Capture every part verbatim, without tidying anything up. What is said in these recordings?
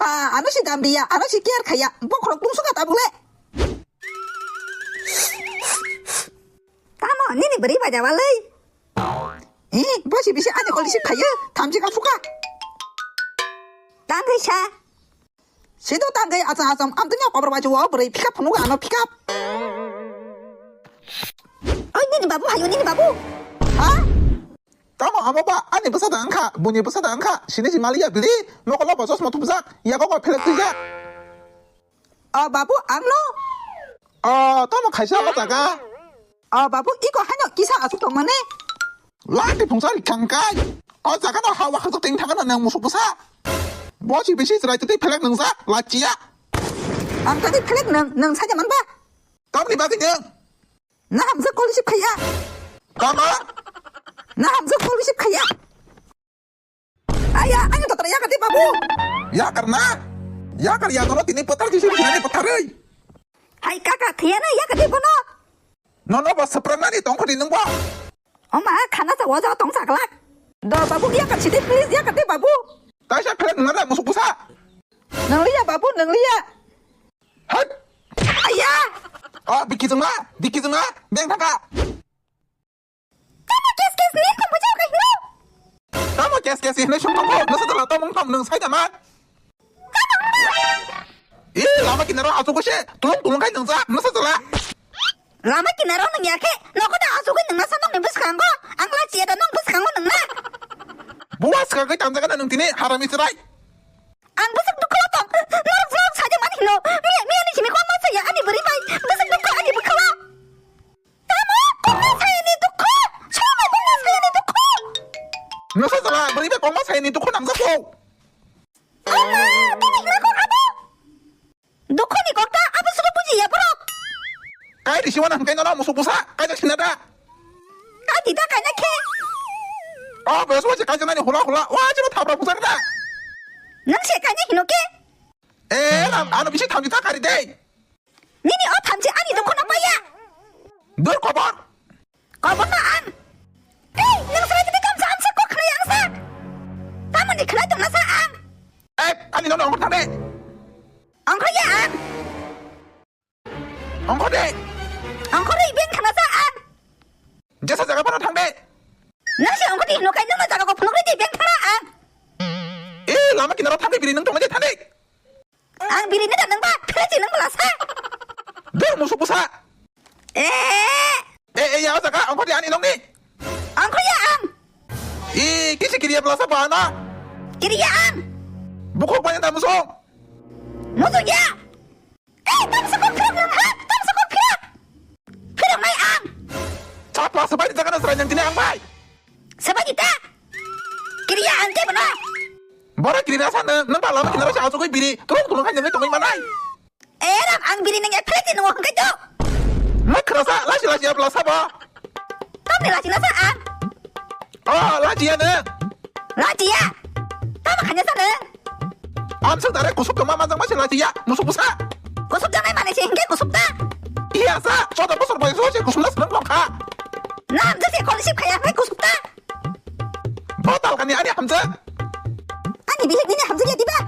Ah, ano si dam dia, ano si care khaya, bokhorok tungsuka tabuk le. Tamo, nini bwrwi bai da walai? Eh, bo si bisi ani kol receive khaiyo, thamchi ka phuka. Tang khe sa. Sido tang khe acham acham, am tini kobor bai chuo, bwrwi pick up phunuk ano pick up. Oi, nini babu, hayo nini babu. Ha? Tamo amo ba, ani bwsa da wngkha, buini bwsa da wngkha, sini si maliya bili, mokolo ba chosma thupjak, yago ba phelek twijak. O babu, ang no. O, tamo khaisa o jaga. O babu, iko haino kisa asuk tongmani. Lati phungsa ri khangkai. O jaga no hawa khajak ting thangana nang musuk bwsa. Bo si bisi chwrai twi phelek nang sa, lachiya. Ang tadi phelek nang, nang saja man ba? Tamni bagwi nang? Na hamjak kol receive khaiya. Tama? Na hamjak kol receive khaiya. Aya, ani totra yakati babu. Yakar na? Yakar ya nono tini pathar kisi bisini pathar oi. Hai kaka, khiyana yakati bono. Nono ba saprang nani tongkhoni nungba. Oma, khana sa waja tong saglak. Do babu yakar sidi please yakati babu. Taisa phelek nungna musuk busa. Nangliya babu, nangliya. Hai. Aya. Ah, biki jengla, biki jengla, beng thaka. Tamo kes kes ni tong bujau kai hino. Tamo kes kes ni sung tong ko, nasa tala tong tong nung sai dama. Eh, lama kinaro asuk ko se, tulung tulung kai nung sa, nasa tala. Lama kinaro nung ya khe, noko da asuk ko nung nasa nung ni bwskango, ang la chia da nung bwskango nung na. Buwa saka kai tang jaga nung tini, harami serai. Ang bwswk dukho tong, norok vlog saja mani hino, miya miya ni simi kwbangma saya ani bwrwi bai, bwswk dukho ani bwkhao. Tamo, kongma sayani dukho, sono kongma sayani dukho. Nasa jala, bwrwi bai kongma sayani dukho nangjago. Ama, tini hima kok abo. Dukho ni kokta, abo sudo buji ya borok. Kai risi wana hingkai nono musuk busa, kai jak sina da. Kati da kaina khe. O, beso je kai janani hula hula, wa je thapra busa da. Nang se kaina hino khe. Eh, ram, ano bisi thamji ta kari de. Nini o thamchi ani dukhono paya. Dur kobor. Kobor no ang. Ei, nang salai tini kamsa amsa kok khnai angsa. Tamoni khlai tongna sa ang. Eh, ani nono ongkhor thang de. Ongkhor ya ang. Ongkhor de. Ongkhor de, ibeng khana sa ang. Jesa jaga bono thang de. Nang se ongkhor de hino kai nang jaga ko phunuk de ibeng thang ang. Eh, lama kinaro thang de biri nang tong de thang de. Ang biri ni da nang ba, khlai chi nang bla sa. Dur musuk busa. Eh. Eh, eh, ya jaga, ongkhor de ani nong ni. Ongkhor ya ang. Eh, kisi kiriya bla sa ba na. Kiriya ang. Bukhuk ba da musuk. Musuk ya. Eh, tam sa kok phirok nang ha, tam sa kok phirok. Phirok nai ang. Chapla sabai jaga na serai nang tini ang bai. Sabai ta. Kiriya ang ke bana. Bora kiri nasa nang, nang ba lama kinaro sa asugui biri, tulung tulung hai nang tongoi manai. Eh, ram ang biri nang ya phlai tini wang kai to. Mak rasa, lasi lasi ya bla sa ba. Tamni lachi na sa ang. Oh, lachi ya nang. Lachi ya. Tamo khanya sa nang. Amsa dare kusuk kama manjang masi lachi ya, musuk busa. Kusuk janai mane se hingke kusuk ta. Iya sa, chota bosor bai so se kusuk na srang kha. Nam je se kol sip khaya hai kusuk ta. Botal kani ani hamja. Ani bihik nini hamja ya diba.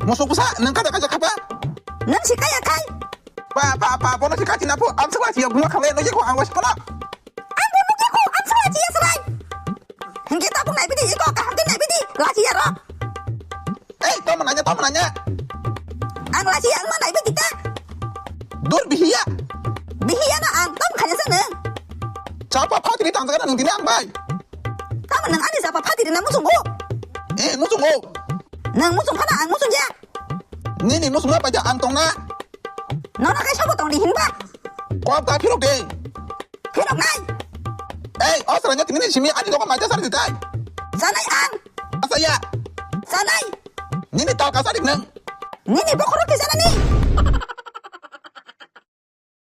Musuk busa, nang kada kaja khapa. Nang si kaya khai. Pa, pa, pa, bono si kachi na pu, amsa lachi ya guma khale no ye ko ang was pala. Ang bo nukya ko, ang sala chiya salai. Hingke tabuk nai bidi, iko kaham ke nai bidi, lachi ya ro. Ei, tamo nanya, tamo nanya. Ang lachi ya, ang ma nai bidi ta. Dur bihiya. Bihiya na ang, tam khanya sa nang. Chapa phatri tang jaga nang dini ang bai. Tamo nang ani chapa phatri na musung o. Eh, musung o. Nang musung khana ang musung ya. Nini musung na paja ang tong na. Nono kai sabo tong di hinba. Kok ta phirok de. Phirok nai. Ei, o sranya tini simi ani logo maita sar ditai. Sanai ang. Asa ya. Sanai. Nini tal ka sari nang. Nini bokhoro ke sanani.